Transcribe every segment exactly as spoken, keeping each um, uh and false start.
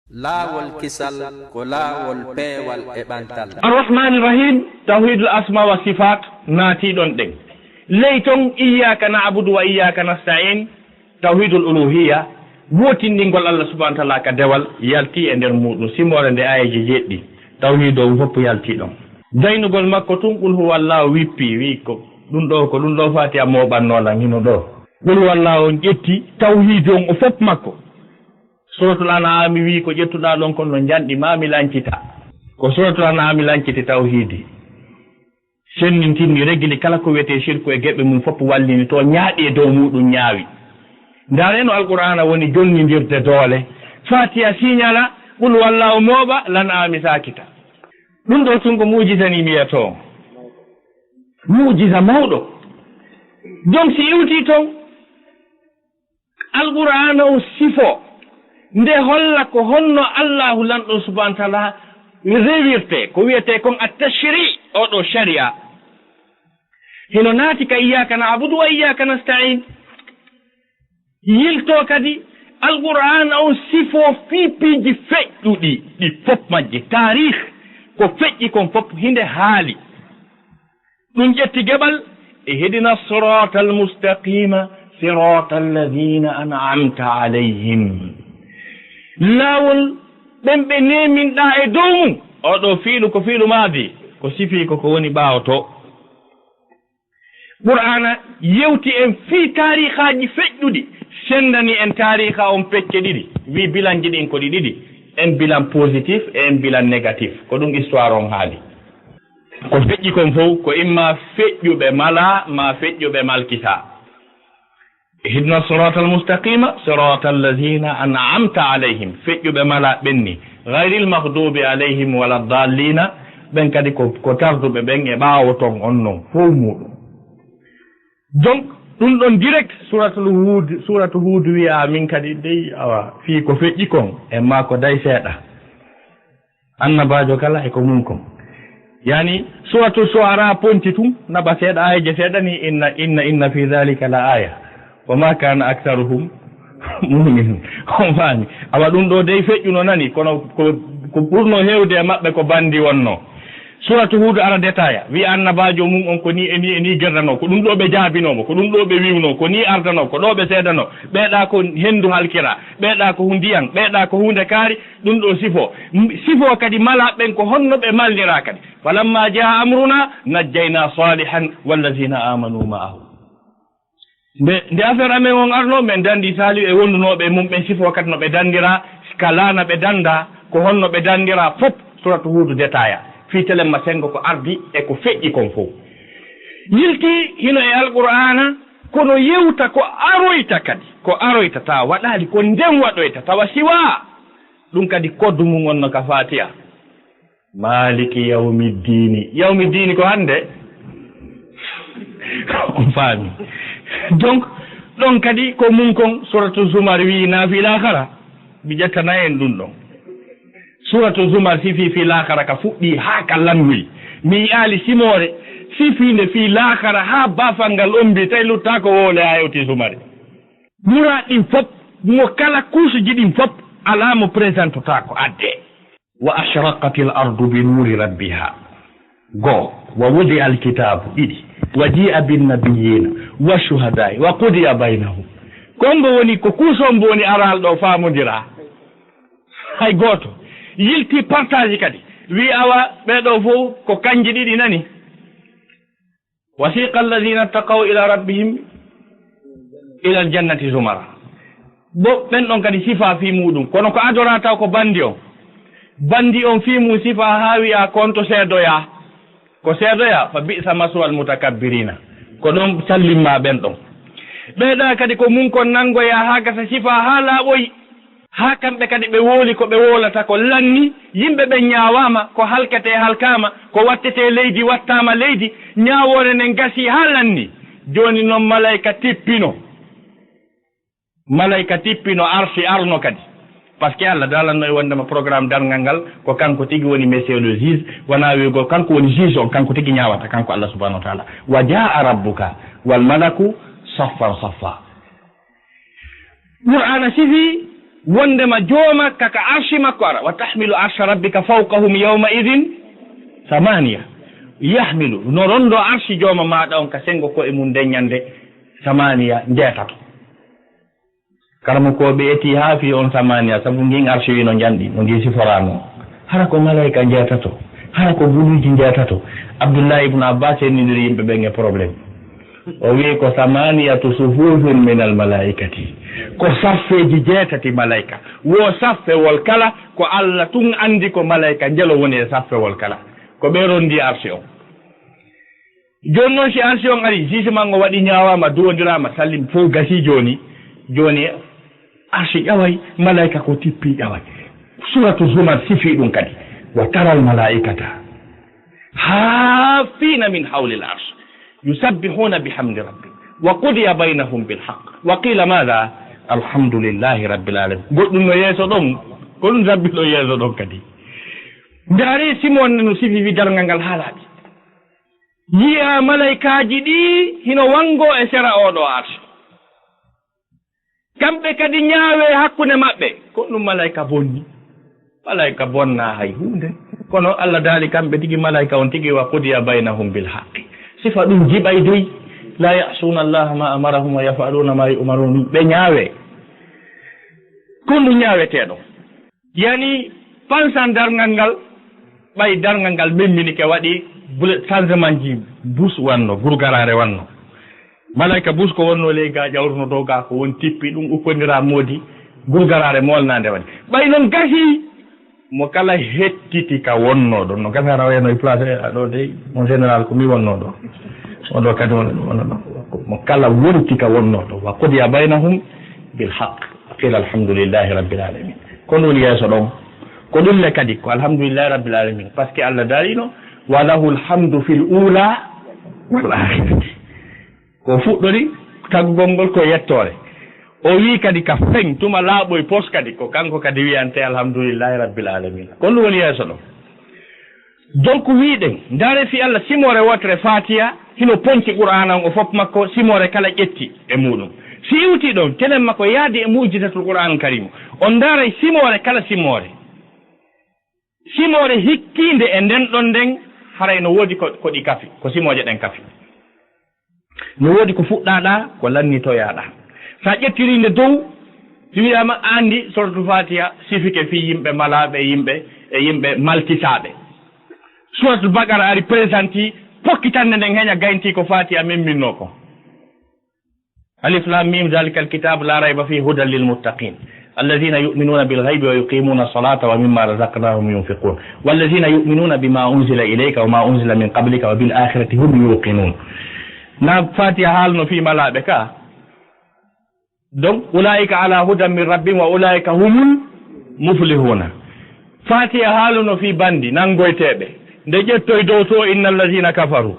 Laawol kisal ko laawol peewal e ɓantal. Arrahmani Rahim, tawhidul asma wa sifat naati ɗon ɗen. Ley ton, iyyaka na'budu wa iyyaka nasta'in, tawhidul uluhiyya, wootindingol Allah subhanahu wa ta'ala ka dewal, yalti e nder muɗum. Simoore nde aayeeje jeeɗiɗi, tawhido on fof yalti ɗon. Daynugol makko tun, qul huwallahu wippi, wi ko ɗum ɗo, ko ɗum ɗo Fatiha mooɓannoo lan hino ɗo. Qul huwallahu on ƴetti tawhido on o fof makko. Suratul An'ami wi ko ƴettuɗaa ɗon kon no njanɗi, maa mi lancita. Ko Suratul An'ami lanciti tawhiidi. Sennintinni, regili kala ko wiyetee shirku e geɓe mum fof, wallini to, ñaaɗi e dow muɗum ñaawi. Ndaaree no Alqur'aana woni jonnindirde doole. Fatiha siñala, qul huwallahu mooɓa, Lan'ami saakita. Ɗum ɗo tun ko mu'jiza ni mi wiyatoo. Mu'jiza mawɗo. Joom si iwtii ton, Alqur'aana o sifo nde holla ko honno Allaahu Lanɗo subhaanahu wa ta'aala rewirtee, ko wiyetee kon at-tashri', oo ɗoo shari'a. Hino naati ka iyyaka na'budu wa iyyaka nasta'in. Yiltoo kadi Alqur'aana on sifo fii piiji feƴƴuɗi, ɗi fof majji, taariih, ko feƴƴi kon fof hinde haali. Ɗum ƴetti geɓal, ihdina sirata almustaqima, sirata alladhina an'amta alayhim. Laawol ɓen ɓe neeminɗaa e dow mum. Oo ɗoo fiilu ko fiilu maadi, ko sifii ko ko woni ɓaawo to. Qur'aana yewti en fii taariikaaji feƴƴuɗi, senndani en taariika on pecce ɗiɗi, wii bilanji ɗin ko ɗi ɗiɗi, en bilan positif e en bilan négatif. Ko ɗum histoire on haali. Ko feƴƴi kon fow, ko imma feƴƴuɓe malaa, maa feƴƴuɓe malkitaa. Ihdina sirata almustaqima, sirata alladhina an'amta alayhim. Feƴƴuɓe malaa ɓen ni. Ghayril maghdubi alayhim wala dallina, ɓen kadi ko, ko tarduɓe ɓen e ɓaawo ton on non, fow muɗum. Donc, ɗum ɗon direct, suratul Hud, suratu Hud wi'a min kadi dey, awa, fii ko feƴƴi kon, e maa ko day seeɗa. Annabaajo kala e ko mum kon. Yani, suratu Shu'ara ponti tun, naɓa seeɗa aayeeje seeɗa ni, inna, inna, inna fi dhalika la aya. Wa ma kana aktharuhum mu'minin. On faami. Awa ɗum ɗo dey feƴƴuno nani, kono ko, ko ɓurno heewde e maɓɓe ko bandi wonno. Suratu Hud ara détail, wi annabaajo mum on ko ni e ni e ni gerdanoo, ko ɗum ɗo ɓe jaabinoo mo, ko ɗum ɗo ɓe wiwnoo, ko ni ardanoo, ko ɗo ɓe seedanoo, ɓeeɗa ko hendu halkira, ɓeeɗa ko ndiyan, ɓeeɗa ko huunde kaari, ɗum ɗo sifo. M-, sifo kadi malaa ɓen ko honno ɓe malniraa kadi. Falamma jaa amruna najjayna Salihan wallazina amanu ma'ahu. Nde, nde affaire amen on arno, men dandi Salihu e wondunooɓe e mum ɓen sifo kadi no ɓe dandira, ka laana ɓe danda, ko honno ɓe dandira, fop suratu Hudu détail a. Fii telemma sengo ko ardi e ko feƴƴi kon fow. Yilti hino e Alqur'aana, kono yewta ko aroyta kadi, ko aroyta tawa waɗaali, ko nden waɗoyta tawa siwaa. Ɗum kadi koddu mum on no ka Fatiha. Maliki yawmi ddiini. Yawmi ddiini ko hannde. On faami. Donc, ɗon kadi ko mum kon, suratu Zumar wi'i na fii laakara. Mi ƴettana en ɗum ɗon. Suratu Zumar sifii fii laakara ka fuɗɗii haa ka lannoyi. Mi yi'aali simoore sifiinde fii laakara haa baafal ngal ombi, tawi luttaako wowle haa hewti Zumari. Muraad ɗin fop, mo kala kuusuji ɗin fop, alaa mo présentotaako addee. Wa ashraqatil ardu bi nuuri rabbiha. Goo, wa wudi'al kitaabu, ɗiɗi, wa ji'a bin nabiyyiina, wa shuhadaa'i, wa qudiya baynahum. Ko mbo woni, ko kuuso mbo woni araal ɗo faamondiraa. Hay gooto. Yilti partage kadi. Wi awa, ɓee ɗo fow ko kanji ɗiɗi nani. Wasiqa alladhina ittaqaw ila rabbihim ila aljannati zumara. Bo ɓen ɗon kadi sifa fii muɗum. Kono ko adora taw ko bandi on. Bandi on fii mum sifa haa wi'a ko on to seedoya. Ko seedoya, fa bi'sa maswal mutakabbirina. Ko ɗon sallimma ɓen ɗon. Ɓeeɗa kadi ko mun kon nangoya haa gasa sifa haa laaɓoyi. Haa kamɓe kadi ɓe wooli ko ɓe woolata ko lanni, yimɓe ɓen ñaawaama, ko halketee halkaama, ko wattetee leydi wattaama leydi, ñaawoore nden gasii haa lanni. Jooni non malayka tippino. Malayka tippino arsi arno kadi. Parce que Allah daalanno e wondema programme darngal ngal ko kanko tigi woni monsieur le juge, wonaa wi'ugol kanko woni juge on, kanko tigi ñaawata, kanko Allah subhanahu wa ta'ala. Wa jaa'a rabbuka wal malaku saffan saffa. Qur'aana sifii Wondema jooma ka, ka arshi makko ara. Wa tahmilu arsha rabbika fawqahum yawma idin samaniya. Yahmilu, no rondo arshi jooma maɗa on ka sengo ko'e mum nden ñande samaniya njeetato. Karamokooɓe eti haa fii on samaniya, sabu ngin arshi wino njanɗi, no ngi siforano. Hara ko malaika njeetato, hara ko buluuji njeetato. Abdullahi ibn Abbas hennindiri yimɓe ɓen e problème. O wi'i ko samaniyatu sufufin min al malaikati. Ko saffeeji jeetati malaika. Wo saffewol kala, ko Allah tun andi ko malaika njelo woni e saffewol kala. Ko ɓe rondi arshi on. Jooni non, si arshi on ari, jugement on waɗi, ñaawaama, duwondiraama, sallim, fow gasi jooni. Jooni arshi ƴaway, malaika ko tippi ƴaway. Suratu Zumar sifi ɗum kadi. Wa taral malaikata haffina min hawlil arsh. Yusabbihuna bihamdi rabbi. Wa qudiya baynahum bil haqq. Wa qila madha? Alhamdulillahi rabbil alamin. Goɗɗum no yeeso ɗon, ko ɗum sabbi ɗon yeeso ɗon kadi. Ndaari simo on no sifi wi darngal ngal haalaaɓe. Yi'a malaikaaji ɗi hino wango e sera oo ɗoo arshi. Kamɓe kadi ñaawe hakkunde maɓɓe. Ko ɗum malaika bonni. Malaika bonna hay huunde. Kono Allah daali kamɓe tigi malaika on tigi wa qudiya baynahum bil haqqi. Sifa ɗum jiɓay dey. La ya'suna Allaha ma amarahum wa yaf'aluna ma yu'marun. Ɓe ñaawe. Ko ɗum ñaaweteeɗo. Yani, pansan darngal ngal, ɓay darngal ngal memminike, waɗi bule-, changement ji, bus wanno, gurgaraare wanno. Malaika bus ko wonno ley ga ƴawruno dow ga ko won tippi, ɗum ukkondira moodi, gurgaraare molnaande waɗi. Ɓay non gasi, mo kala hettiti ka wonno ɗon, no gasa rawa no e place a ɗo dey, mon général ko mi wonno ɗo. On ɗo kadi wonno ɗo. Mo kala wonti ka wonno ɗo. Wa qudiya baynahum bil haqq. Qila alhamdulillahi rabbil alamin. Ko ɗum woni yeeso ɗon. Ko ɗum le kadi ko alhamdulillahi rabbil alamin. Parce que Allah darino, wa lahul hamdu fil ula wal akhirati. Ko fuɗɗori taggugol ngol ko yettoore. O wi'i kadi ka feŋ tuma laaɓoy pos kadi ko kanko kadi wi'ante alhamdulillahi rabbil alamin. Ko ɗum woni yeeso ɗon. Donc, wi'ɗen, ndaare fii Allah simoore wootere Faatiha, hino ponci Qur'aana on o fof makko, simoore kala ƴetti e muuɗum. Si iwti ɗon, tenen makko yaadi e mu'jizatul Qur'aanul Kariim. On ndaaray simoore kala simoore. Simoore hikkiinde e nden ɗon nden, haray no woodi ko, ko ɗi kafi, ko simooje ɗen kafi. No woodi ko fuɗɗaaɗaa, ko lannitoyaaɗaa. So a ƴettirii nde dow, si wiyaama a anndi Suratul Faatiha sifike fii yimɓe malaaɓe, yimɓe, e yimɓe malkitaaɓe. Suratul Baqara ari présenté pokkitannde nden heña gayntii ko Faatiha memminnoo ko. Alif Lam Mim, zalikal kitabu la rayba fihi hudan lil muttaqin. Alladhina yu'minuna bil ghaybi wa yuqimuna as-salata wa mimma razaqnahum yunfiqun. Walladhina yu'minuna bima unzila ilayka wa ma unzila min qablika wa bil akhirati hum yuqinun. Na Fatiha haalno fii malaaɓe ka. Donc, ulaika ala hudan min rabbihim wa ulaika humul muflihuna. Fatiha haaluno fii bandi nanngoyteeɓe. Nde ƴettoy dow to, innal ladhina kafaru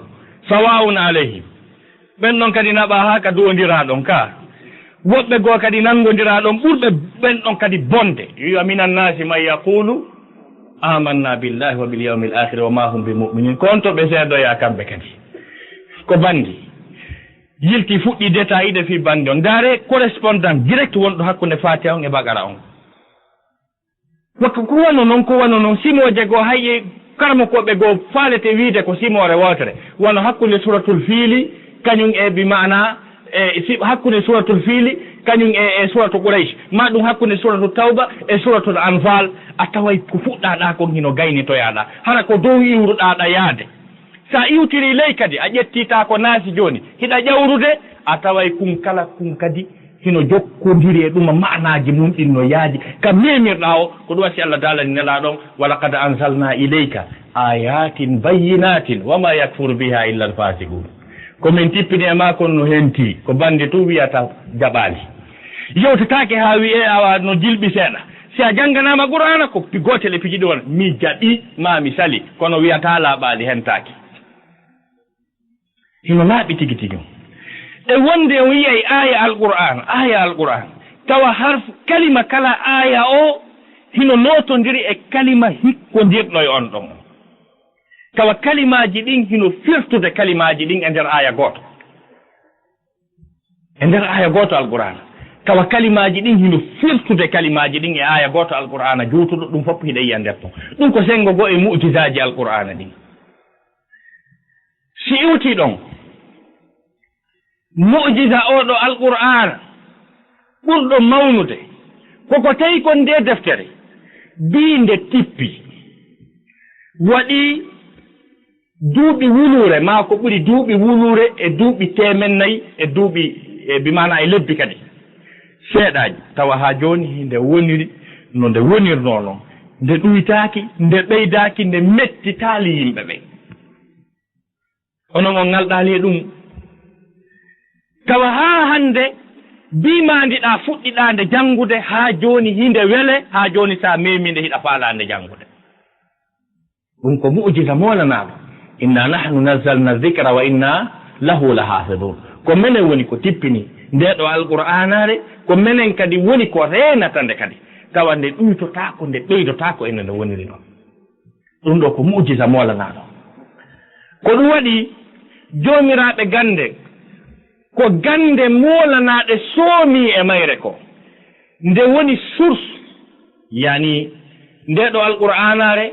sawa'un alayhim. Ɓen ɗon kadi naɓa haa ka duwondiraa ɗon ka. Woɓɓe goo kadi nanngondiraa ɗon ɓurɓe ɓen ɗon kadi bonde. Yo, minan nasi man yaqulu amanna billahi wa bil yawmil akhir wa ma hum bi mu'minin. Ko on to ɓe seedoya kamɓe kadi. Ko bandi. Yilti fuɗɗi détail ɗe fii bandi on. Ndaare correspondant direct wonɗo hakkunde Fatiha on e Baqara on. Wakka ko wano non, ko wano non, simooje goo, hay e karamokooɓe goo faalete wiide ko simoore wootere, wano hakkunde Suratul Fiili, kañum e bi maana, e si-, hakkunde Suratul Fiili, kañum e, e Suratu Quraysh, maa ɗum hakkunde Suratu Tawba e Suratul Anfal, a taway ko fuɗɗaaɗaa kon hino gaynitoyaaɗaa, hara ko dow iwruɗaa ɗa yaade. Sa iwtirii ley kadi, a ƴettii taa ko naasi jooni, hiɗa ƴawrude, a taway kun kala kun kadi hino jokkondiri e ɗuma, maanaaji mum ɗin no yaadi ka memirɗaa o. Ko ɗum wasi Allah daalani Nelaaɗo on, "Wa laqad anzalna ilayka ayatin bayyinatin wa ma yakfuru biha illa al-fasiqun." Ko min tippini e maa kon no hentii, ko bandi tun wiyata jaɓaali. Yewtetaake haa wi'ee awa no jilɓi seeɗa. Si a jannganaama Qur'aana, ko pi-, gootel e piiji ɗi wona, "Mi jaɓi, maa mi sali," kono wi'ataa laaɓaali, hentaaki. Hino laaɓi tigi tigi. E wonde o yi'ay aaya Alqur'aan, aaya Alqur'aan, tawa harf, kalima kala aaya o hino nootondiri e kalima hikkondirɗo e on ɗon. Tawa kalimaaji ɗin hino firtude kalimaaji ɗin e nder aaya gooto. E nder aaya gooto Alqur'aana. Tawa kalimaaji ɗin hino firtude kalimaaji ɗin e aaya gooto Alqur'aana juutuɗo, ɗum fof hiɗa yiya nder ton. Ɗum ko senngo goo e mu'jizaaji Alqur'aana ɗin. Si iwtii ɗon, mu'jiza oo ɗoo Alqur'aana ɓurɗo mawnude, ko ko tawi kon ndee deftere, biinde tippi, waɗi duuɓi wuluure, maa ko ɓuri duuɓi wuluure e duuɓi teemen nayi e duuɓi, e bi maanaa e lebbi kadi. Seeɗaaji, tawa haa jooni nde woniri no nde wonirnoo non. Nde ɗuytaaki, nde ɓeydaaki, nde mettitaali yimɓe ɓen. Onon on ŋalɗaali e ɗum. Tawa haa hannde, biimaandi ɗaa fuɗɗiɗaa nde janngude, haa jooni hinde wele, haa jooni so a meemii nde hiɗa faalaa nde janngude. Ɗum ko mu'jiza moolanaaɗo. "Inna nahnu nazzalna dhikra wa inna lahu lahafidun." Ko menen woni ko tippini ndee ɗoo Alqur'aanaare, ko menen kadi woni ko reenata nde kadi. Tawa nde ɗuytotaako, nde ɓeydotaako ene nde woniri ɗon. Ɗum ɗoo ko mu'jiza moolanaaɗo. Ko ɗum waɗi joomiraaɓe gannde, ko gannde moolanaaɗe soomii e mayre ko. Nde woni source, yani ndee ɗoo Alqur'aanaare,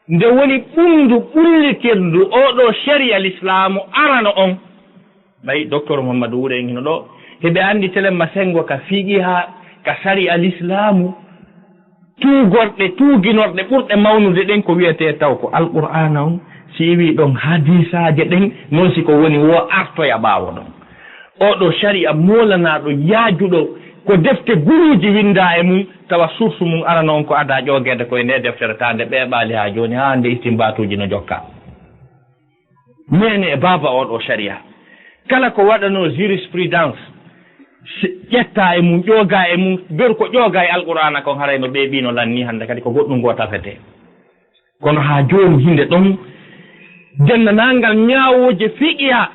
nde woni ɓunndu ɓullitirndu oo ɗoo shari'a lislaamu arano on. Ɓay Docteur Mouhamadou Wure en hino ɗoo, heɓe anndi telen ma senngo ka fiqiha, ka shari'a lislaamu, tuugorɗe, tuuginorɗe ɓurɗe mawnude ɗen ko wiyetee taw ko Alqur'aana on, si iwii ɗon hadiisaaje ɗen, non si ko woni woo artoya ɓaawo ɗon. Oo ɗoo shari'a moolanaaɗo yaajuɗo, ko defte guruuji winndaa e mum, tawa source mum arano on ko adaa ƴoogeede ko e ndee deftere, taa nde ɓeeɓaali haa jooni, haa hannde istinbaatuuji no jokkaa. Neene e baaba oo ɗoo shari'a. Kala ko waɗanoo jurisprudence, s-, ƴettaa e mum, ƴoogaa e mum, beru ko ƴoogaa e Alqur'aana kon, haray no ɓeeɓiino lannii, hannde kadi ko goɗɗum ngoo tafetee. Kono haa jooni hinde ɗon denndaangal ñaawooje fiqiha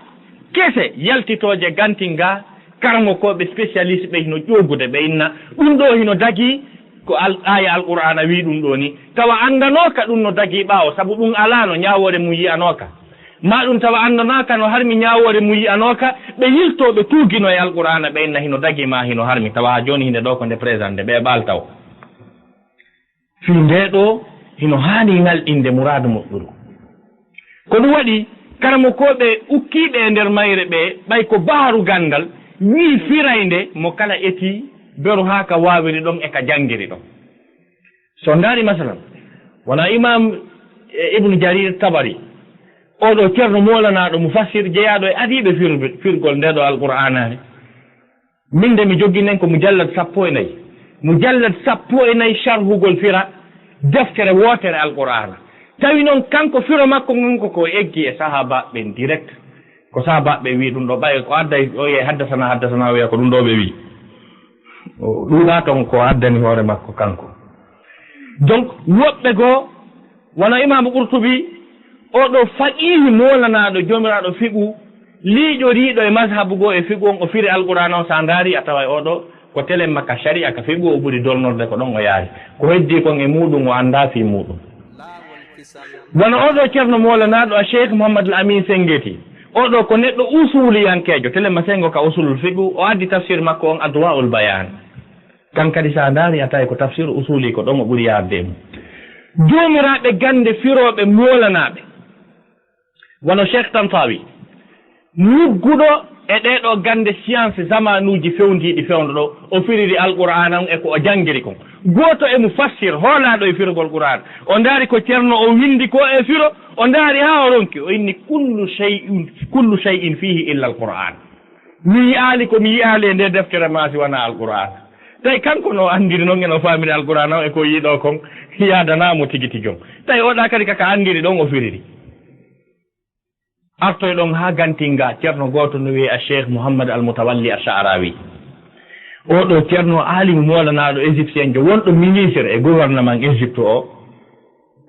kese yaltitooje gantin ga, karamokooɓe spécialiste ɓe hino ƴoogude, ɓe inna ɗum ɗoo hino dagii ko al-, aaya Alqur'aana wii ɗum ɗoo ni. Tawa anndanooka ɗum no dagii ɓaawo, sabu ɗum alaano ñaawoore mum yi'anooka. Maa ɗum tawa anndanooka no harmi ñaawoore mum yi'anooka, ɓe yiltoo ɓe tuugino e Alqur'aana, ɓe inna hino dagii maa hino harmi, tawa haa jooni hinde ɗoo ko nde présent, ɓe ɓaal taw. Fii ndee ɗoo hino haani ŋalɗinde muraadu moƴƴuru. Ko ɗum waɗi, karamokooɓe ukkiiɓe e nder mayre ɓee, ɓay ko baharu ganndal, wii firaynde mo kala etii, beru haa ka waawiri ɗon e ka janngiri ɗon. So ndaari, masalan, wona Imaam, e, Ibnu Jarir Tabari, oo ɗoo ceerno moolanaaɗo mufassir jeyaaɗo e adiiɓe fir-, firgol ndee ɗoo Alqur'aanaare. Min de mi joginen ko mujallad sappo e nayi. Mujallad sappo e nayi sharhugol fira deftere wootere Alqur'aana. Tawi noon kanko firo makko ngon ko ko eggi e sahaabaaɓe ɓen direct. Ko sahaabaaɓe ɓe wii ɗum ɗoo, ɓay ko adday o wiya haddasana, haddasana, o wiya ko ɗum ɗoo ɓe wii. O ɗuuɗaa toon ko addani hoore makko kanko. Donc, woɓɓe goo, wano Imaamu Qurtubi, oo ɗoo faqiihi moolanaaɗo joomiraaɗo fiqhu, liiƴoriiɗo e mazhabu goo e fiqhu on, o firi Alqur'aana on, so a ndaari, a taway oo ɗoo ko telen makka shari'a ka fiqhu, o ɓuri dolnorde ko ɗon o yaari. Ko heddii kon e muuɗum, o anndaa fii muuɗum. Wano oo ɗoo ceerno moolanaaɗo a Cheikh Mouhamadul Amin Sengeti, oo ɗoo ko neɗɗo usuuliyankeejo, telen ma senngo ka usuulul fiqhu, o addi tafsir makko on Adwa'ul Bayaan. Kan kadi, so a ndaari, a tawi ko tafsir usuli, ko ɗon o ɓuri yaarde e mum. Joomiraaɓe gannde firooɓe moolanaaɓe, wano Cheikh Tantawi, lugguɗo e ɗee ɗoo gannde science zamaanuuji fewndiiɗi fewndo ɗoo, o firiri Alqur'aana on e ko o janngiri kon. Gooto e mufassir hoolaaɗo e firugol Qur'aana, o ndaari ko ceerno o winndi ko e firo, o ndaari haa o ronki, o inni, "Kullu shay'in, kullu shay'in fihi illa al-Qur'an." Mi yi'aali ko mi yi'aali e ndee deftere maa si wanaa Alqur'aana. Tawi kanko no anndiri non e no faamiri Alqur'aana on e ko yiɗoo kon, yaadanaa mo tigi tigi on. Tawi oo ɗaa kadi kaka anndiri ɗon o firiri. Artoy ɗon haa gantin ga, ceerno gooto no wi'ee a Cheikh Mouhammad Al Mutawalli Ash-Sha'rawi. Oo ɗoo ceerno aalimu moolanaaɗo égyptienjo, wonɗo ministre e gouvernement Égypte o.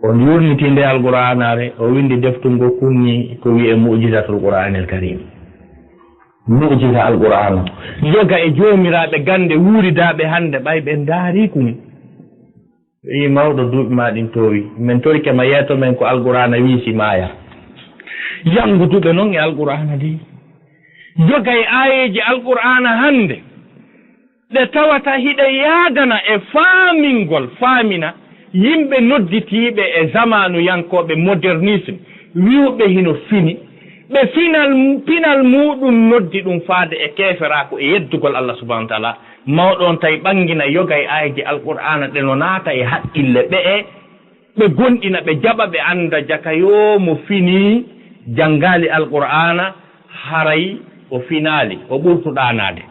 O yurnitii ndee Alqur'aanaare, o winndi deftu ngo kunni ko wi'ee Mu'jizatul Qur'aanil Kariim. Mu'jiza Alqur'aana. Yoga e joomiraaɓe gannde wuuridaaɓe hannde, ɓay ɓe ndaarii kun. Ɓe wi'i, "Mawɗo, duuɓi maa ɗin toowi. Men torike ma, yeeto men ko Alqur'aana wi'i si maaya." Yannguduɓe non e Alqur'aana ndii. Yoga e aayeeji Alqur'aana hannde. Ɗe tawata hiɗe yaadana e faamingol, faamina yimɓe nodditiiɓe e zamaanuyankooɓe modernisme, wi'uɓe hino fini. Ɓe final, pinal muuɗum noddi ɗum faade e keeferaaku e yeddugol Allah subhanahu wa ta'ala. Mawɗo on tawi ɓangina yoga e aayeeje Alqur'aana ɗe no naata e haqqille ɓe'e, ɓe gomɗina, ɓe jaɓa, ɓe annda jaka yoo mo finii janngaali Alqur'aana, haray o finaali, o ɓurtu ɗaanaade.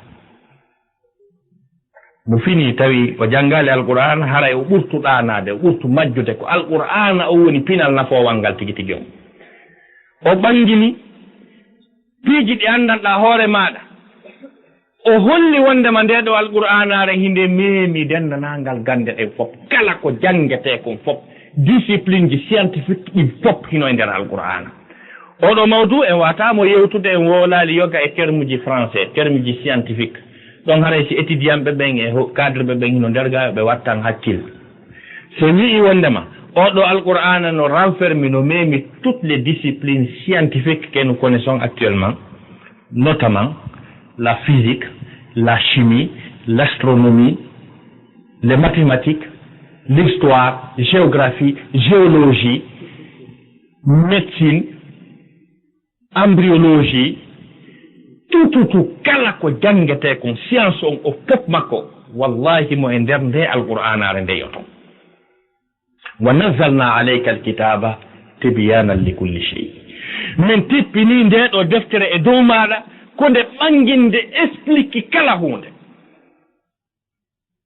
Mo finii tawi o janngaali Alqur'aana, haray o ɓurtu ɗaanaade, o ɓurtu majjude. Ko Alqur'aana o woni pinal nafoowal ngal tigi tigi on. O ɓangini piiji ɗi anndanɗaa hoore maaɗa. O holli wonndema ndee ɗoo Alqur'aanaare hinde meemi denndaangal gannde ɗen fof. Kala ko janngetee kon fof, discipline ji scientifique ɗin fof hino e nder Alqur'aana. Oɗo mawdu en wata mo yewtude, en wowlaali yoga e terme ji français, terme ji scientifique. Ɗon haray si étudiant ɓe ɓen e ho-, cadre ɓe ɓen hino nder ga, ɓe wattan hakkil. Se wi'i wonndema oɗo Alqur'aana no renfermi, no meemi toutes les disciplines scientifiques que nous connaissons actuellement, notamment la physique, la chimie, l'astronomie, les mathématiques, l'histoire, géographie, géologie, médecine, embryologie, tout, tout, tout, kala ko janngetee kon, science on, o fof makko, wallahi mo e nder nde Alqur'aanaare nde yoto. Wa nazzalna alayka alkitaba tibyanan li kulli shay. Min tippini nde ɗo deftere e dow maaɗa, ko nde ɓanginde, explique kala huunde.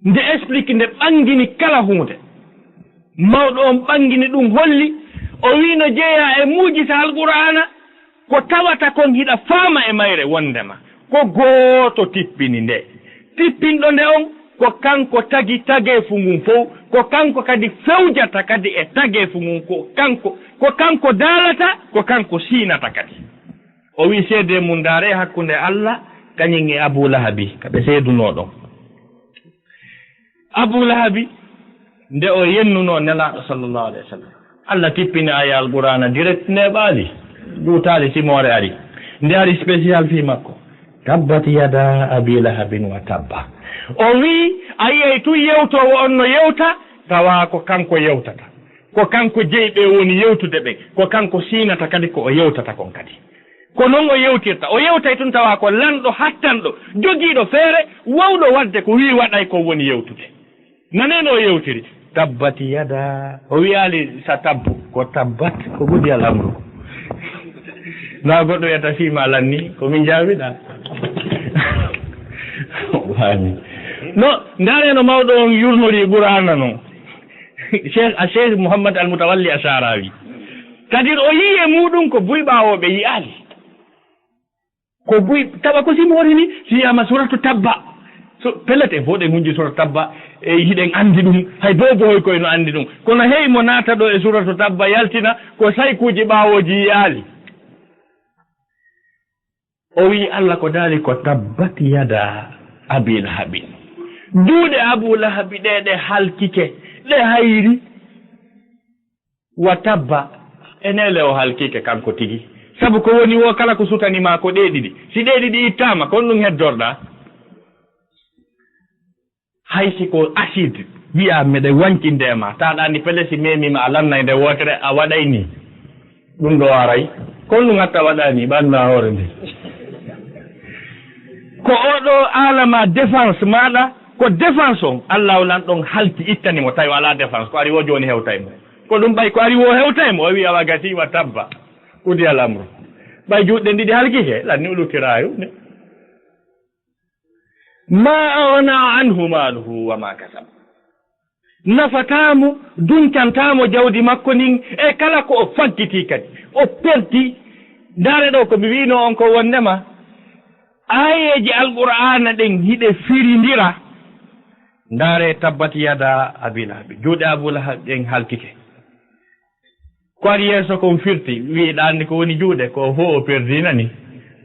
Nde explique, nde ɓangini kala huunde. Mawɗo on ɓangini ɗum, holli, o wi'i no jeyaa e muujiza Alqur'aana, ko tawata kon hiɗa faama e mayre wonndema ko gooto tippini nde. Tippinɗo nde on ko kanko tagi tageefu ngun fow, ko kanko kadi fewjata kadi e tageefu ngun, ko kanko, ko kanko daalata, ko kanko siinata kadi. O wi'i seedee mun, ndaaree hakkunde Allah kañum e Abu Lahabi, ka ɓe seedunoo ɗon. Abu Lahabi, nde o yennunoo Nelaaɗo sallallahu alayhi wa sallam, Allah tippini aaya Alqur'aana direct, neeɓaali, juutaali, simoore ari. Nde ari spécial fii makko. Tabbat yada Abi Lahabin wa tabba. O wi'i, a yi'ay tun yewtoowo on no yewta, tawa ko kanko yewtata. Ko kanko jeyi ɓe woni yewtude ɓen. Ko kanko siinata kadi ko o yewtata kon kadi. Ko non o yewtirta. O yewtay tun tawa ko lanɗo hattanɗo, jogiiɗo feere, wawɗo waɗde ko wi'i waɗay ko woni yewtude. Nanee no o yewtiri. Tabbat yada. O wi'aali sa tabbu. Ko tabbat, ko qudiyal amru. Na goɗɗo wiyata fii ma lanni, ko min jaabiɗa. Waani. No, ndaaree no mawɗo on yurnori Qur'aana non. Cheikh, a Cheikh Muhammad Al Mutawalli Asharawi. Kadir o yi'i e muuɗum ko buy ɓaawooɓe yi'aali. Ko buy, tawa ko si moori ni, si wi'aama suratu Tabba. So, pellet en fof ɗen hunji suratu Tabba, e hiɗen anndi ɗum, hay boobohoy koy no anndi ɗum. Kono hey mo naata ɗo e suratu Tabba yaltina, ko saykuuji ɓaawooji yi'aali. O wi'i Allah ko daali ko tabbat yada Abi Lahabin. Juuɗe Abu Lahabi ɗe, ɗe halkike, ɗe hayri. Wa tabba, e neele o halkike kanko tigi. Sabu ko woni wo kala ko sutani ma ko ɗee ɗiɗi. Si ɗee ɗiɗi ittaama, kon ɗum heddorɗaa. Hay si ko acide, wi'a meɗe wancinde e ma, taɗa anndi pele si memi ma a lannay nde wootere a waɗay ni. Ɗum ɗo aray. Kon ɗum hatta waɗani ɓanna hoore nde. Ko oɗo alama défense maɗa, ko défense on, Allah o lan ɗon halti ittani mo tawi o ala défense, ko ari wo joni hewtay mo. Ko ɗum ɓay ko ari wo hewtay mo, o wi awa gasi wa tabba. Kudi al amru. Ɓay juuɗe ɗiɗi halkike, lan ni o luttirayo ne. Ma aghna anhu maluhu wa ma kasab. Nafataa mo, duncantaa mo jawdi makko ndin, e kala ko o faggitii kadi. O perdi. Ndaare ɗo ko mi wi'noo on ko wonndema, aayeeje Alqur'aana ɗen hiɗe firindira. Ndaare tabbat yada Abi Lahab. Juuɗe Abu Lahab ɗen halkike. Ko ari yeeso kon firti, wi'i ɗa anndi ko woni juuɗe, ko fof o perdi nani.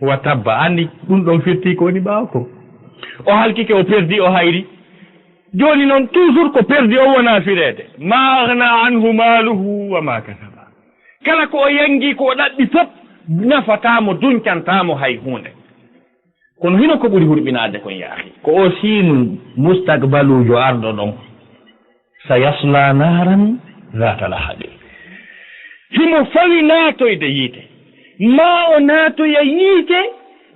Wa tabba, anndi ɗum ɗon firti ko woni ɓaawo ko. O halkike, o perdi, o hayri. Jooni noon, toujours ko perdi o wona fireede. Ma aghna anhu maluhu wa ma kasaba. Kala ko o yangi, ko o ɗaɓɓi fof, nafataa mo, duncantaa mo hay huunde. Kono hino ko ɓuri hurɓinaade kon, yaa akhi, ko o siinu mustaqbaluujo arɗo ɗon. Sayasla naran zata lahabin. Himo fawi naatoyde yiite. Maa o naatoya yiite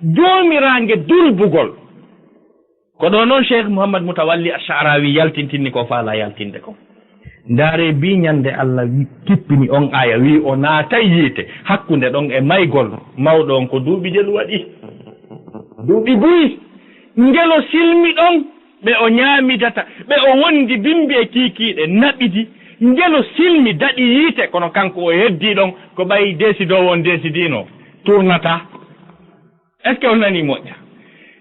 joomiraange dulbugol. Ko ɗo noon Cheikh Mouhammad Mutawalli Ash-Sha'rawi yaltintinni ko faala yaltinde ko. Ndaare bi ñande Allah wi-, kippini on aya, wi o naatay yiite hakkunde ɗon e maygol mawɗo on, ko duuɓi jelu waɗi. Duuɓi buy. Ngelo silmi ɗon, ɓe o ñaamidata, ɓe o wondi bimbi e kiikiiɗe naɓidi. Ngelo silmi daɗi yiite, kono kanko o heddii ɗon, ko ɓay desidoowo on desidino, tournata. Est-ce que on nani moƴƴa?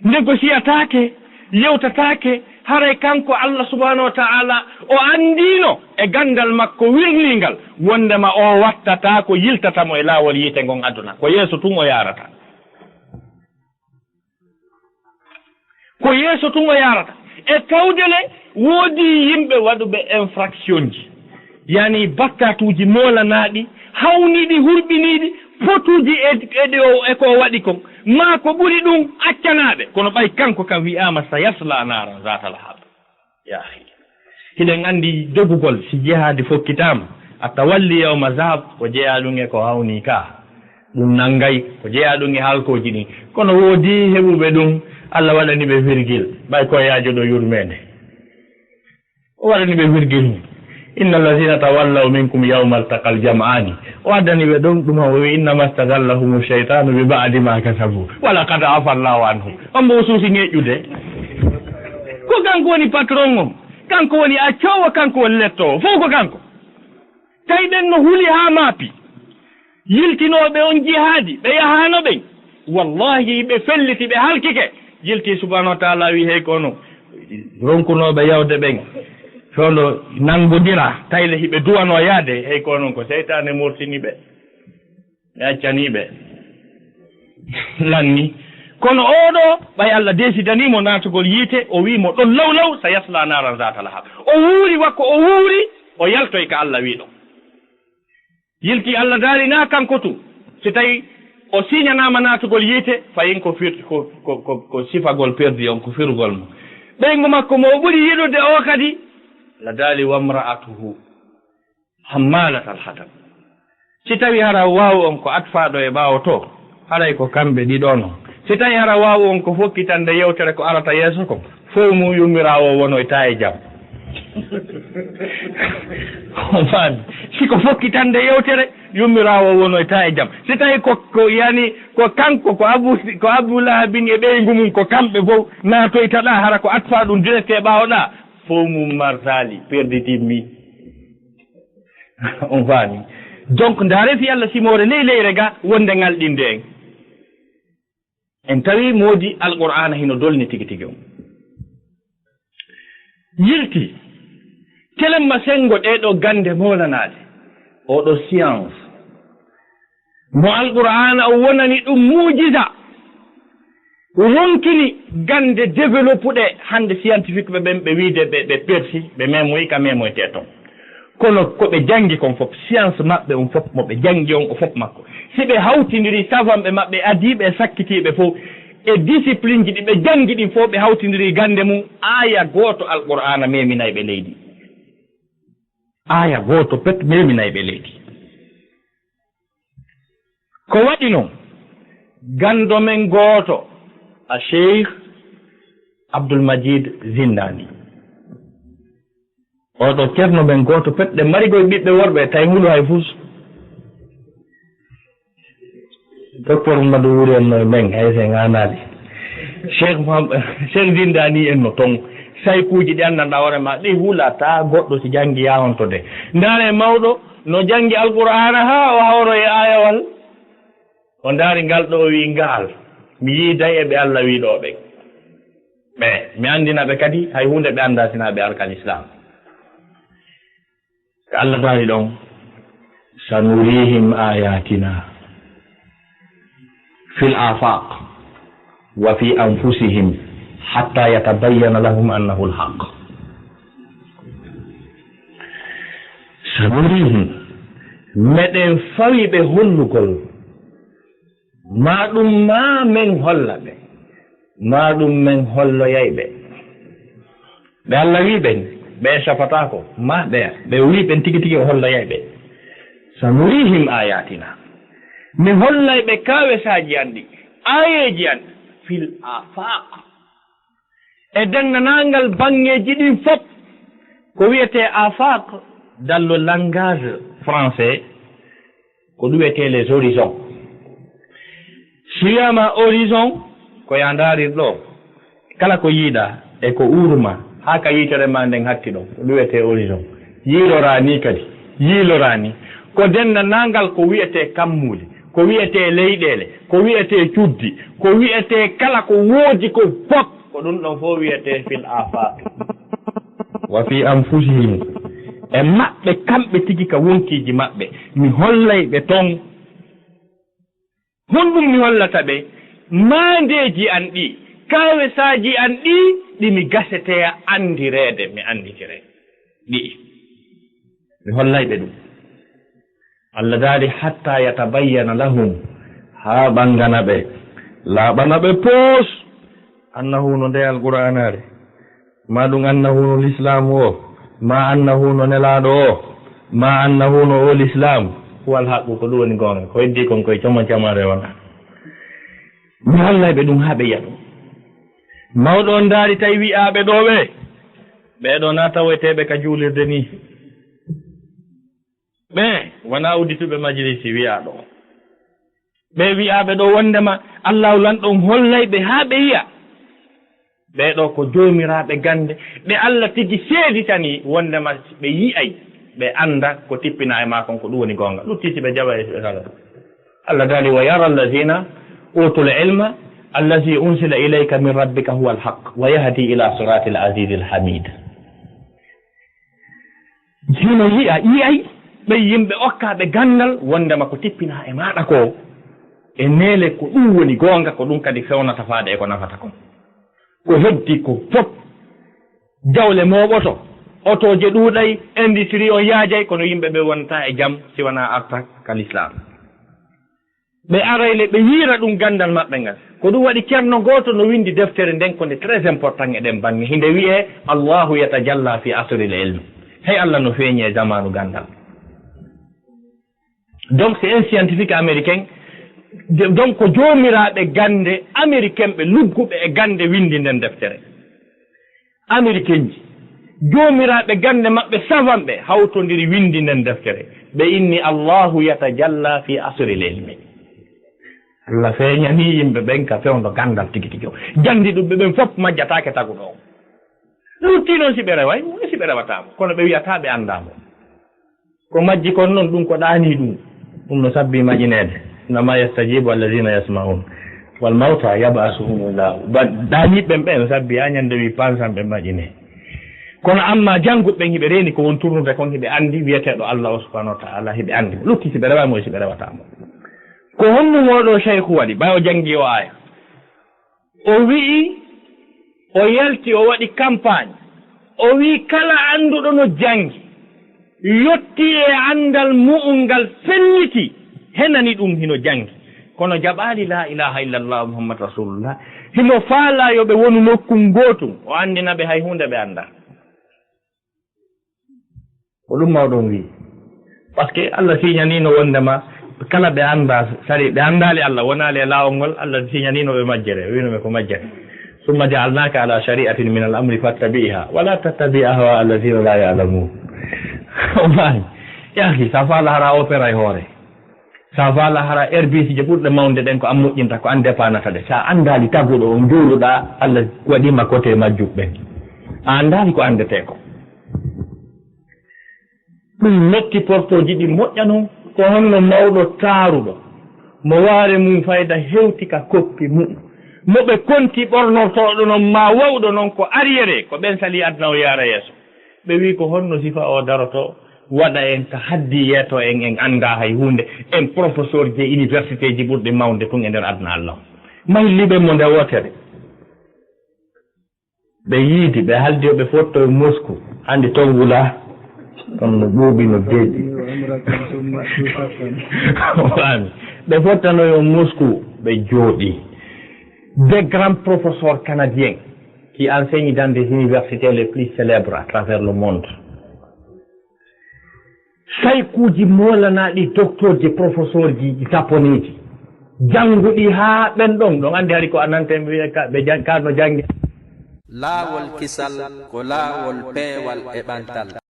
Négociataake, yewtataake, haray kanko Allah subhanahu wa ta'ala o anndino e ganndal makko wirningal wondema o wattata ko yiltata mo e laawol yiite ngon aduna. Ko yeeso tun o yaarata. Ko yeeso tun o yaarata. E tawde le, woodi yimɓe waɗuɓe infractionji, yani bakkatuuji moolanaaɗi, hawniiɗi, hurɓiniiɗi, fotuuji e, e ɗi o, e ko o waɗi kon, maa ko ɓuri ɗum accanaaɓe. Kono ɓay kanko kam wi'aama, "Sayasla naaran zaata lahab." Yaa akhi. Hiɗen anndi dogugol, si jihaadi fokkitaama, a tawalli yawma zahab, ko jeyaa ɗum e ko hawni ka. Ɗum nanngay, ko jeyaa ɗum e halkooji ɗin. Kono woodi heɓuɓe ɗum, Allah waɗani ɓe virgule, ɓay ko yaajo ɗo yurmeende. O waɗani ɓe virgule mum. "Inna allazina tawallaw minkum yawmal taqal jam'ani." O addani ɓe ɗum, ɗum o wi, "Innama stazallahum shaytanu bi ba'di ma kasabu. Wa laqad afa Allahu anhum." On mbo o suusi ŋeƴƴude. Ko kanko woni patron on. Kanko woni accoowo, kanko woni lettoowo. Fow ko kanko. Tawi ɓen no huli haa maapi. Yiltinooɓe on jihaadi, ɓe yahaano ɓen. Wallahi, ɓe felliti, ɓe halkike. Yilti subhanahu wa ta'ala wi, hey ko onon ronkunooɓe yawde ɓen, fewndo nanngodira, tayle hiɓe duwanoo yaade, hey ko onon ko seytaane mortini ɓe. Mi accanii ɓe. Lanni. Kono oo ɗoo, ɓay Allah desidanii mo naatugol yiite, o wii mo ɗon law law, "Sayasla naaran zaata lahab." O wuuri, wakko o wuuri, o yaltoy ka Allah wii ɗon. Yilti Allah daali naa kanko tun. Si tawi o siñanaama naatugol yiite, fayin ko fir-, ko, ko, ko, ko sifagol perdi on, ko firugol mo. Ɓeyngu makko mo o ɓuri yiɗude o kadi, la daali, "Wamra'atuhu hammalatal hatab." Si tawi hara waaw on ko atfaaɗo e ɓaawo to, haray ko kamɓe ɗiɗo non. Si tawi hara waaw on ko fokkitande yewtere ko arata yeeso kon, fow mum yummiraawo wonoyta e jam. On faami? Si ko fokkitande yewtere, yummiraawo wonoyta e jam. Si tawi ko, ko yani, ko kanko, ko Abu, ko Abu Lahabin e ɓeyngu mum, ko kamɓe fow naatoyta ɗa, hara ko atfaa ɗum direct e ɓaawo ɗa, fow mum marsaali, perdi timmi. On faami? Donc, ndaare fi Allah simoore ley leyre ga wonde ngalɗinde en. En tawi moodi Alqur'aana hino dolni tigi tigi on. Yilti, telemma senngo ɗee ɗoo gannde moolanaaɗe, oo ɗoo science, mo Alqur'aana o wonani ɗum muujiza, ronkini gannde développuɗe hannde scientifique ɓe ɓen ɓe wiide ɓe, ɓe persi, ɓe memoyi ka memoytee ton. Kono ko ɓe janngi kon fof, science maɓɓe on fof, mo ɓe janngi on, o fof makko. Si ɓe hawtindiri savanɓe maɓɓe, adiiɓe e sakkitiiɓe fof, e discipline ji ɗi ɓe janngi ɗin fof, ɓe hawtindiri gannde mum, aaya gooto Alqur'aana meminay ɓe leydi. Aaya gooto pet meminay ɓe leydi. Ko waɗi non, ganndo men gooto, a Cheikh Abdul Majid Zindani. Oo ɗoo ceerno men gooto pet, ɗe mari koye ɓiɓɓe worɓe, tawi ngulu hay fus. Docteur Mamadou Wuri en no e men, hay so en aanaali. Cheikh Mouham-, Cheikh Zindani en no ton. Saykuuji ɗi anndanɗaa hoore ma, ɗi hulataa goɗɗo si janngi yaa honto de. Ndaare mawɗo, no janngi Alqur'aana haa o hawro e aayawal. O ndaari ngal ɗoo, o wi'i, "Ngaal, mi yiiday e ɓe Alla wi'i ɗoo ɓen. Ɓe, mi anndina ɓe kadi hay huunde ɓe anndaa sinaa ɓe arkan Islaam." Ko Alla daali ɗon, "Sanurihim ayatina fil afaq wa fi anfusihim hatta yatabayyana lahum annahu alhaq." Sanurihim, meɗen fawi ɓe hollugol, maa ɗum maa men holla ɓe. Ma ɗum men holloyay ɓe. Ɓe Allah wi ɓen, ɓe safataako, ma ɓe, ɓe wi ɓen tigi tigi o holloyay ɓe. Sanurihim ayatina. Mi hollay ɓe kaawesaaji an ɗi, aayeeji an, fil afaq. E denndaangal baŋŋeeji ɗin fof. Ko wiyetee afaq, dans le langage français, ko ɗum wiyetee les horizons. Si wiyaama horizon, ko yaa ndaarir ɗo, kala ko yiiɗaa e ko uurma, haa ka yitere maa nden hatti ɗon, ko ɗum wiyetee horizon. Yiiloraa nii kadi, yiiloraa nii. Ko denndaangal ko wiyetee kammuuli, ko wiyetee leyɗeele, ko wiyetee cuddi, ko wiyetee kala ko woodi ko fof, ko ɗum ɗon fof wiyetee fil afaq. Wa fi anfusihim. E maɓɓe kamɓe tigi ka wonkiiji maɓɓe, mi hollay ɓe ton. Honɗum mi hollata ɓe? Maandeeji an ɗi, kaawesaaji an ɗi, ɗi mi gasetee anndireede, mi annditire. Ɗi'i. Mi hollay ɓe ɗum. Allah daali, "Hatta yatabayyana lahum," haa ɓangana ɓe, laaɓana ɓe poos, "annahu," no nde Alqur'aanaare, maa ɗum "annahu," no lislaamu o, maa "annahu," no nelaaɗo o, maa "annahu," no o lislaamu, "huwal haqqu," ko ɗum woni goonga, ko heddii kon koye coma camare wona. Mi hollay ɓe ɗum haa ɓe yi'a ɗum. Mawɗo on ndaari tawi wi'aaɓe ɗoo ɓe, ɓee ɗoo na taweteeɓe ka juulirde nii. Ɓe wonaa uddituɓe majlisi wi'aaɗo. Ɓe wi'aaɓe ɗoo wonndema Allaahu lanɗo on hollay ɓe haa ɓe yi'a. Ɓee ɗoo ko joomiraaɓe gannde, ɓe Alla tigi seeditanii wonndema ɓe yi'ay, ɓe annda ko tippinaa e maa kon ko ɗum woni goonga. Lutti si ɓe jaɓay e kala. Alla daali, "Wa yara allazina utul ilma allazi unsila ilayka min rabbika huwa alhaq, wa yahdi ila siratil azizil hamid." Hino yi'a, yi'ay ɓe yimɓe okkaaɓe ganndal wonndema ko tippinaa e maaɗa ko e neele ko ɗum woni goonga, ko ɗum kadi fewnata faade e ko nafata kon. Ko heddi ko fof, jawle mooɓoto, otooje ɗuuɗay, industrie on yaajay, kono yimɓe ɓe wonta e jam si wanaa arta ka lislaam. Ɓe aray le, ɓe yiira ɗum ganndal maɓɓe ngal. Ko ɗum waɗi ceerno gooto no winndi deftere nden, ko nde très important e ɗen baŋŋe. Hinde wi'ee, "Allahu yatajalla fi asril ilm." Hey, Allah no feeñi e zamaanu ganndal. Donc, c'est un scientifique américain. De-, donc, ko joomiraaɓe gannde américain ɓe lugguɓe e gannde winndi nden deftere. Américain ji, joomiraaɓe gannde maɓɓe, savant ɓe, hawtondiri winndi nden deftere. Ɓe inni, "Allahu yatajalla fi asril ilmi." Allah feeñanii yimɓe ɓen ka fewndo ganndal tigi tigi o. Janndiɗuɓe ɓen fof majjataake taguɗo o. Lutti noon si ɓe reway mo, si ɓe rewataa mo. Kono ɓe wi'ataa ɓe anndaa mo. Ko majji kon non, ɗum ko ɗaanii ɗum. Ɗum no sabbi maƴineede. Innama yastajibu alladhina yasma'un. Wal mawta yab'asuhumullahu. Ba-, ɗaaniiɓe ɓen ɓe no sabbi haa ñande wi pansan ɓe maƴinee. Kono amma jannguɓe ɓen hiɓe reeni ko won turnude kon, hiɓe anndi wi'eteeɗo Allah o subhanahu wa ta'ala, hiɓe anndi. Lutti si ɓe rewa mo, si ɓe rewataa mo. Ko honno mooɗo Shaykhu waɗi, ɓay o janngi o aaya? O wi'i, o yalti, o waɗi campagne. O wi'i, kala annduɗo no janngi, yotti e anndal mu'un ngal felliti, henani ɗum hino janngi. Kono jaɓaali laa ilaaha illallah Muhammad Rasulullah. Himo faalaa yo ɓe wonu nokkun gootun. O anndina ɓe hay huunde ɓe anndaa. Ko ɗum mawɗo on wi'i. Parce que Allah siñaniino wonndema kala ɓe anndaa sari-, ɓe anndaali Allah, wonaali e laawol ngol, Allah siñaniino ɓe majjere, o wiino ɓe ko majjere. "Summa ja'alnaaka ala shari'atin min al-amri fattabi'ha, wa la tattabi' ahwa alladhina la ya'lamun." O maayi. Yaahi, sa faala hara opéra e hoore. Sa faala hara R B C je ɓurɗe mawnde ɗen ko an moƴƴinta, ko an depanata ɗe. Sa anndaali taguɗo on juuluɗaa, Allah waɗiima kote majjuɓe ɓen. A anndaali ko anndetee ko. Ɗum metti portooji ɗi moƴƴa non. Ko honno mawɗo taaruɗo, mo waare mum fayda hewti ka koppi mum, mo ɓe konti ɓornortooɗo non maa wawɗo non ko arriéré, ko ɓen salii aduna o yaara yeeso. Ɓe wi'i, ko honno sifa o daroto waɗa en ka haddi yeeto en, en anndaa hay huunde, en professeur je université ji ɓurɗi mawnde tun e nder aduna Allah. Mayli ɓe mo nde wootere. Ɓe yiidi, ɓe haldi yo ɓe fotto e Moscou. Anndi ton wula, ton no ɓuuɓi, no deeƴi. Faami. Ɓe fottano yo Moscou, ɓe jooɗii. Des grands professeurs canadiens qui enseignent dans des universités les plus célèbres à travers le monde. Saykuuji moolanaaɗi, docteurji, professeurji japoneeji, jannguɗi haa ɓen ɗon, ɗon anndi hari ko a nanta en wiye ka, ɓe jan-, ka no janngi. Laawol kisal ko laawol peewal e ɓantal.